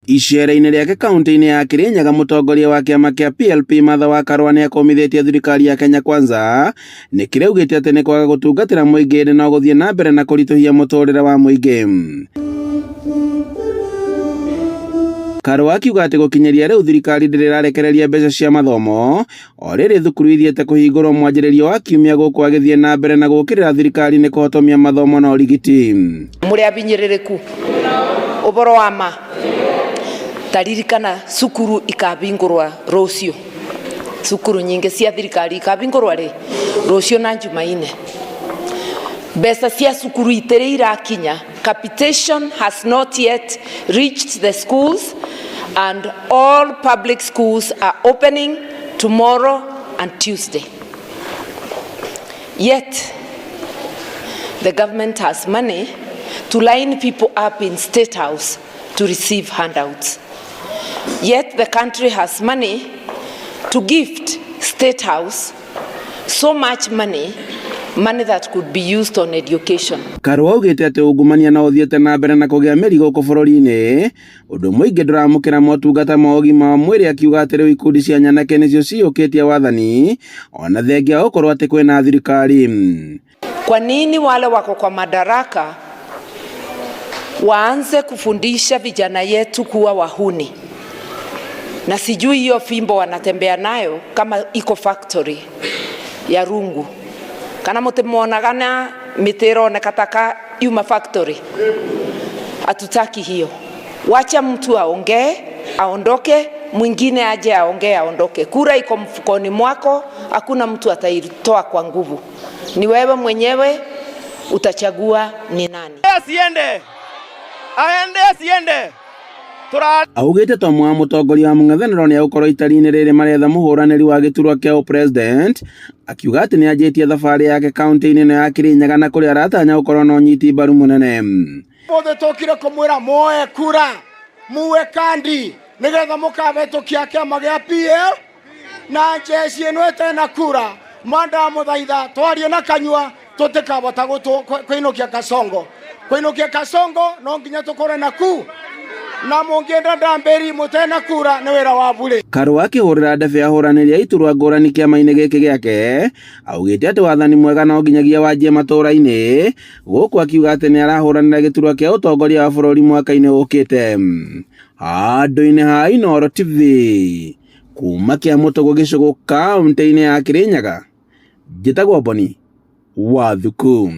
Icera-inĩ rĩake kaunti-inĩ ya Kirinyaga mũtongoria wa kĩama kĩa PLP Martha wa Karua nĩ akũmithĩtie thirikari ya Kenya Kwanza nĩ kĩrĩa augĩte atĩ nĩ kwaga gũtungatĩra mũingĩ ĩndĩ no gũthiĩ na mbere na kũritũhia mũtũrĩre wa mũingĩ. Karua akiuga atĩ gũkinyĩria rĩu thirikari ndĩrĩ ĩrarekereria mbeca cia mathomo o rĩrĩ thukuru ithiĩte kũhingũrwo mwanjĩrĩrio wa kiumia gũkũ agĩthiĩ na mbere na gũkĩrĩra thirikari nĩ kũhotomia mathomo na ũrigiti. Mũrĩ abinyĩrĩrĩku ũboro wa ma taririkana cukuru ikabingũrwa rũciũ, cukuru nyingĩ cia thirikari ikabingũrwa rĩ rũciũ na Jumaine. Mbeca cia cukuru itirĩ irakinya, capitation has not yet reached the schools and all public schools are opening tomorrow and Tuesday. Yet the government has money to line people up in State House to receive handouts. Yet the country has money to gift State House so much money, money that could be used on education. Karua augĩte atĩ ungumania no ũthiĩte na mbere na kũgĩa mĩri gũkũ bũrũri-inĩ ũndũ mũingĩ ndũramũkĩra motungata ma ũgima wa mwĩrĩ, akiuga atĩ rĩu ikundi cia nyanake nĩcio ciyũkĩtie wathani ona thengia wa gũkorwo atĩ kwĩna thirikari. Kwa nini wale wako kwa madaraka waanze kufundisha vijana yetu kuwa wahuni? Na sijui hiyo fimbo wanatembea nayo kama iko factory ya rungu kana mutimuonaga na miti ironeka taka yuma factory. Hatutaki hiyo. Wacha mtu aongee aondoke, mwingine aje aongee aondoke. Kura iko mfukoni mwako, hakuna mtu ataitoa kwa nguvu. Ni wewe mwenyewe utachagua ni nani. Asiende, aende asiende. Augĩte Tom wa mũtongoria wa mũng'ethanĩro nĩ egũkorwo itari-inĩ rĩrĩ maretha mũhũranĩri wa gĩturwa kĩa ũpresident, akiuga atĩ nĩ anjĩtie thabarĩ yake kaunti-inĩ ĩno ya Kirinyaga na kũrĩa aratanya gũkorwo na ũnyiti mbaru mũnene. Mothe tũkire kũmwĩra muoe kura muwe kandi nĩgetha mũkabetũkia kĩama gĩa PL na njeci ĩno ĩtena kura mandamũthaitha twarie na kanyua tũtikabota kũinũkia Kasongo. Kũinũkia Kasongo no nginya tũkorwe na ku na mũngĩenda ndambĩri mũtena kura nĩ wĩra wa bure. Karua akĩhũrĩra ndebe ahũranĩri a iturwa ngũrani kĩama-inĩ gĩkĩ gĩake augĩte atĩ wathani mwega no nginyagia wanjie matũũra-inĩ gũkũ akiuga atĩ nĩ arahũranĩra gĩturwa kĩa ũtongoria wa bũrũri mwaka-inĩ ũkĩte. Handũ-inĩ ha Inooro TV kuma Kĩamũtũgũ gĩcũgũ kaunti-inĩ ya Kirinyaga, njĩtagwo Boni Wathuku.